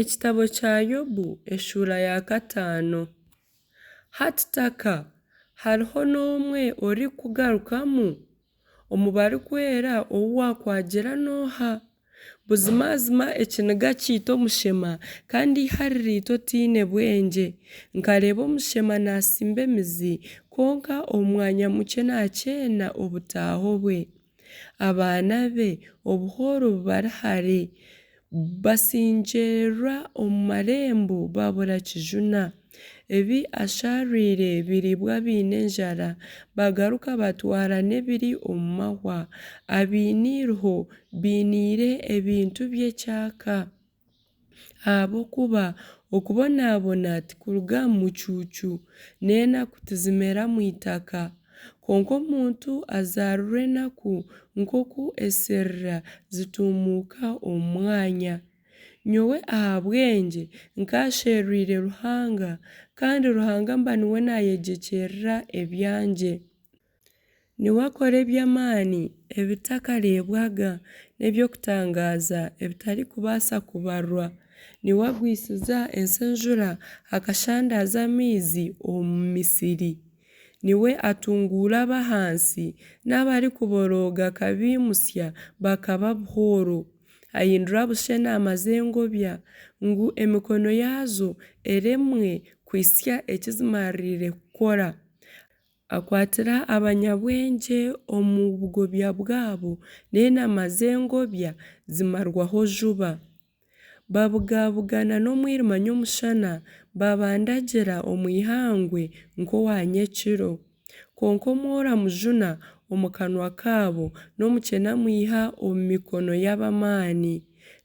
Ekitabo kya Yobu eshuura ya kataano. Hati taka, hariho n'omwe orikukugarukamu? Omu barikwera ou waakwagira n'oha? Buzimazima ekiniga kiita omushema, kandi eihari riita otaine bwengye. Nkareeba omushema naatsimba emizi, kwonka omu mwanya mukye naakyeena obutaaho bwe. Abaana be obuhooro bubari hare, Basingyeererwa omu marembo babura kijuna. Ebi asharwire biriibwa abaine enjara, Bagaruka batwara n'ebiri omu mahwa. Abaine eiriho bainiire ebintu bye ekyaaka. Ahabw'okuba okubonabona tikuruga mu mucuucu, n'enaku tizimera mu itaka. Kwonka omuntu azaarirwa enaku, nk'oku esiriira zitumuuka omu mwanya. Nyowe ahabwangye nkaasherwire Ruhanga, kandi Ruhanga mba niwe naayegyekyerera ebyangye. Niwe akora eby'amaani ebitakareebwaga, n'eby'okutangaaza ebitarikubaasa kubarwa. Niwe agwisiza ensi enjura, akashandaaza amaizi omu misiri. Niwe atunguura ab'ahansi, n'abarikuborooga akabaimutsya bakaba buhooro. Ahindura busha enaama z'engobya, ngu emikono yaazo eremwe kuhitsya eki zimaririire kukora. Akwatira abanyabwengye omu bugobya bwabo, n'enaama z'engobya zimarwaho juba. Babugabugana n'omwirima nyomushana, babandagira omu ihangwe nk'owa nyekiro. Kwonka omworo amujuna omu kanwa kaabo, n'omukyene amwiha omu mikono y'ab'amaani.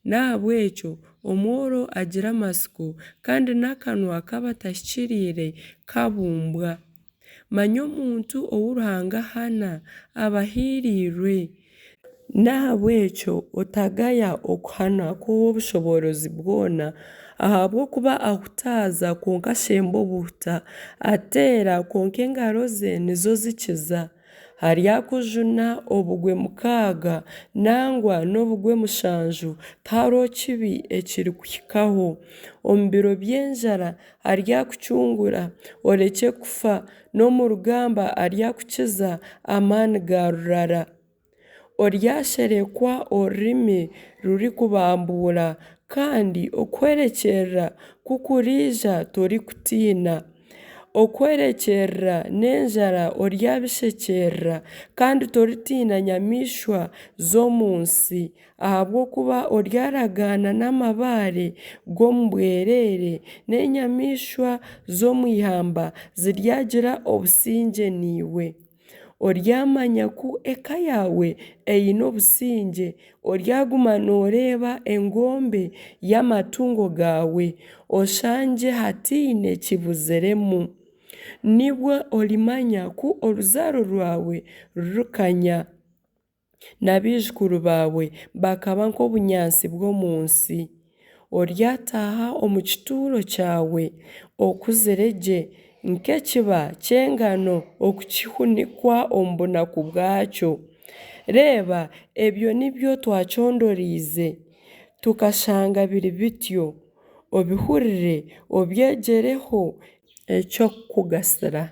N'ahabw'ekyo omworo agira amatsiko, kandi n'akanwa k'abatahikiriire kabumbwa. Manya omuntu ou Ruhanga ahana aba ahiiriirwe. N'ahabw'ekyo otagaya okuhana kw'Ow'obushoboorozi bwona, ahabw'okuba ahutaaza, kwonka ashemba obuhuta, ateera, kwonka engaro ze nizo zikiza. Aryakujuna obugwe mukaaga, nangwa n'obugwe mushanju, tihariho kibi ekirikuhikaho. Omu biro by'enjara aryakucungura, orekye kufa, n'omu rugamba aryakukiza amaani ga rurara. Oryasherekwa orurimi rurikubambuura, kandi okuhwerekyerera ku kuriija torikutiina. Okuhwerekyerera n'enjara oryabishekyerera, kandi toritiina nyamaishwa z'omu nsi, ahabw'okuba oryaragaana n'amabaare g'omu bwerere, n'enyamaishwa z'omu ihamba ziryagira obusingye naiwe. Oryamanya ku eka yaawe eine obusingye, oryaguma nooreeba engombe y'amatungo gaawe, oshangye hataine kibuziremu. Nibwo orimanya ku oruzaaro rwawe rurikanya, na baijukuru baawe bakaba nk'obunyaatsi bw'omu nsi. Oryataaha omu kituuro kyawe okuzire gye, nk'ekiba ky'engano oku kihunikwa omu bunaku bwakyo. Reeba, ebyo nibyo twacondooreize, tukashanga biri bityo. Obihurire, obyegyereho eky'okukugasira.